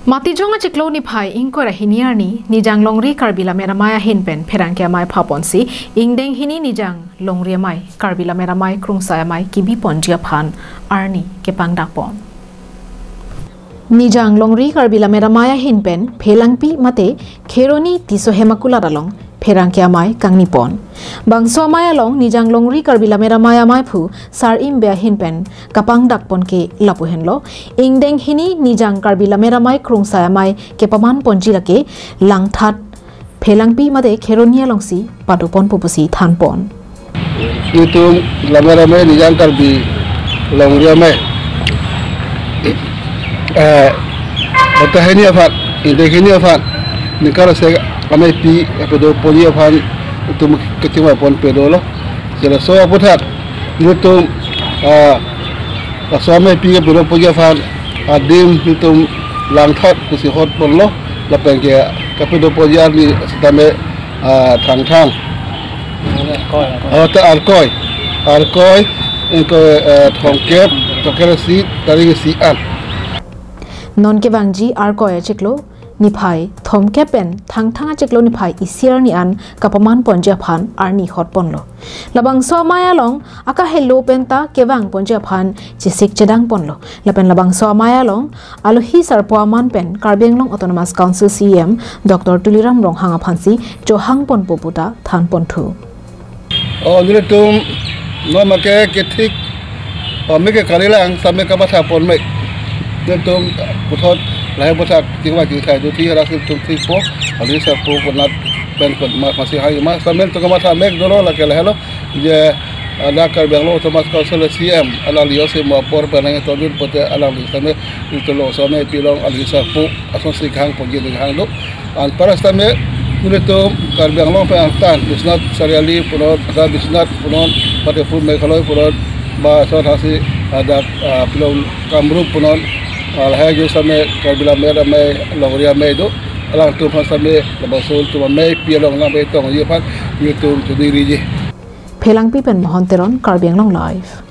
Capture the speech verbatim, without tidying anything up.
Matijong achiklo niphai ingkoi ra hini arni Nijang Longri Karbi Lammet Amei ahin pen pherangke amei phaponsi ingdeng hini Nijang Longri Amei Karbi Lammet Amei Krungsai Amei kebiponji aphan arni kepangdakpon. Nijang Longri Karbi Lammet Amei ahin pen Phelangpi mate Kheroni Tisso hem akulat along pherangke amei kangnipon. Bangso amei along Nijang Longri Karbi Lammet Amei ameiphu Sar Imbe ahin pen kapangdakpon ke lapu henlo. Ingdeng hini Nijang Karbi Lammet Amei Krungsai Amei kepamanponji lake Langthat, Phelangpi mate Kheroni alongsi padoponpo pusi thanpon. Itum Lammet Amei, Nijang Karbi Longri Amei. Eh, kota hini aphan, ingdeng hini aphan, ningkan isi ameipi kepadoponji aphan itum kachingvai ponpe dolo. Jela so aputhak, itum, ah, laso ameipi kepadoponji aphan adim itum Langthat pusi hotponlo, lapen ke kepadoponji arni sitame, ah, Thangthang. Oh, ta Arkoi. Arkoi, ingkoi, eh, thomkep, thomkep isi, tarik isi an. Non kevangji Arkoi achiklo niphai thomkep pen Thangthang achiklo niphai isi arni an kapamanponji aphan arni hotponlo. Labangso amei along akahelo penta kevangponji aphan chesik chedangponlo. Lapen labangso amei along alohi sarpo aman pen Karbi Anglong Autonomous Council C E M Doctor Tuliram Ronghang aphansi chohangponpo puta thanponthu. Oh, nelitum non make kethik, oh, mek ke kalilang, same kamathaponme. Nelitum puthot lahai puthot tingwa tingthai do thi, ras nelitum thikpo, alohi sarpo konat pen kon ma-, masi hai ma, same nelitum kamatha mek dolo, lake lahelo, je, ah, dak Karbi Anglong Autonomous Council C E M, alangli osi mo apor pen nangtondun pote alangli same, nelitum lo same pilong alohi sarpo asonsi kehangponji kehang do. Anpar sitame nelitum Karbi Anglong pen angtan, Biswanath Chariali punon, ada Biswanath punon, mate full Meghalaya punon, ba so thasi ada, ah, pilong Kamrup punon, ah, lahai jo same Karbi Lammet Amei, Longri Amei do, alangtum aphan same labangso itum ameipi along nangbe tongji aphan itum choningri ji. Phelangpi pen Mohon Teron, Karbi Anglong Live.